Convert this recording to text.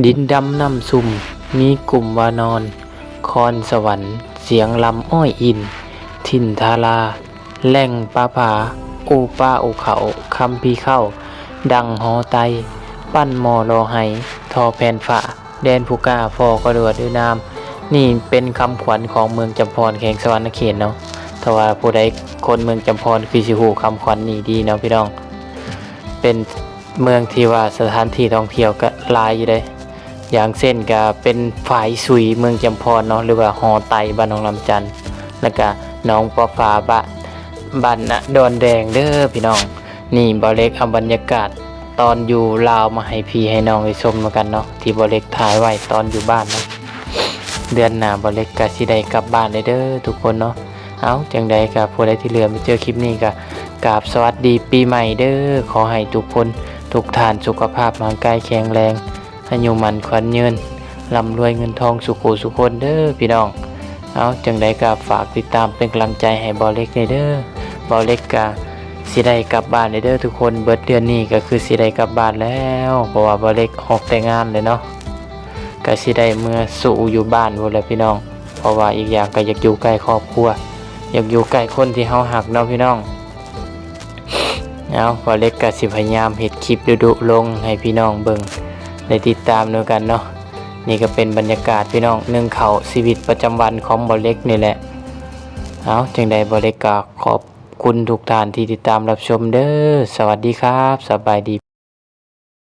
ດິນດຳນ້ຳຊຸ່ມ ມີກຸ່ມວານອນ, ຄອນສະຫວັນ ສຽງລຳອ້ອຍອິນ, ຖິ່ນທາລາ ແຫຼ່ງປາຜາ ອູປ່າອູເຂົາ ຄຳພີເຄົ້າ ດັງຫໍໄຕ ປັ້ນໝໍ່ຫຼໍ່ໄຫ ທໍ່ແຜ່ນຟ້າ ແດນຜູ້ກ້າ ພໍກະດວດອືນາມ. ນີ້ເປັນຄຳຂວັນຂອງເມືອງຈຳພອນ ແຂວງສະຫວັນນະເຂດເນາະ. ຖ້າວ່າຜູ້ໃດຄົນເມືອງຈຳພອນ ຄືຊິຮູ້ຄຳຂວັນນີ້ດີເນາະພີ່ນ້ອງ. ເປັນເມືອງທີ່ວ່າສະຖານທີ່ທ່ອງທ່ຽວກະຫຼາຍຢູ່ເດ້. ຢ່າງເຊັ່ນກະເປັນຝາຍສຸຍເມືອງຈຳພອນເນາະ ຫຼືວ່າຫໍໄຕບ້ານໜອງລຳຈັນ ແລ້ວກະໜອງປາຝາ ບ້ານ ບ້ານນະດອນແດງເດີພີ່ນ້ອງ. ນີ້ບ່າວເລັກເອົາບັນຍາກາດຕອນຢູ່ລາວມາໃຫ້ພີ່ໃຫ້ນ້ອງໄດ້ຊົມນຳກັນເນາະ ທີ່ບ່າວເລັກຖ່າຍໄວ້ຕອນຢູ່ບ້ານເນາະ. ເດືອນໜ້າບ່າວເລັກກະຊິໄດ້ກັບບ້ານແລ້ວເດີທຸກຄົນເນາະ. ເອົາ ຈັ່ງໃດກະຜູ້ໃດທີ່ເຫຼືອມາເຈີຄລິບນີ້ກະ ກາບສະຫວັດດີປີໃໝ່ເດີ. ຂໍໃຫ້ທຸກຄົນທຸກທ່ານສຸຂະພາບຮ່າງກາຍແຂງແຮງ ອາຍຸໝັ້ນຂວັນຍືນ ລ່ຳລວຍເງິນທອງສູ່ຄູ່ສູ່ຄົນເດີພີ່ນ້ອງ. ເອົາ ຈັ່ງໃດກະຝາກຕິດຕາມເປັນກຳລັງໃຈໃຫ້ບ່າວເລັກແດ່ເດີ. ບ່າວເລັກກະຊິໄດ້ກັບບ້ານແລ້ວເດີທຸກຄົນ. ເບິດເດືອນນີ້ກະຄືຊິໄດ້ກັບບ້ານແລ້ວ ເພາະວ່າບ່າວເລັກອອກແຕ່ງານແລ້ວເນາະ. ກະຊິໄດ້ເມືອສູ່ຢູ່ບ້ານພຸ້ນແຫຼະພີ່ນ້ອງ ເພາະວ່າອີກຢ່າງກະຢາກຢູ່ໃກ້ຄອບຄົວ ຢາກຢູ່ໃກ້ຄົນທີ່ເຮົາຮັກເນາະພີ່ນ້ອງ. ເອົາ ບ່າວເລັກກະຊິພະຍາຍາມເຮັດຄລິບດຸໆລົງໃຫ້ພີ່ນ້ອງເບິ່ງ ໄດ້ຕິດຕາມນຳກັນເນາະ. ນີ້ກະເປັນບັນຍາກາດພີ່ນ້ອງ ໜຶ້ງເຂົ້າ ຊີວິດປະຈຳວັນຂອງບ່າວເລັກນີ້ແຫຼະ. ເອົາ ຈັ່ງໃດບ່າວເລັກກະຂອບຄຸນທຸກທ່ານທີ່ຕິດຕາມຮັບຊົມເດີ. ສະຫວັດດີຄັບ ສະບາຍດີ.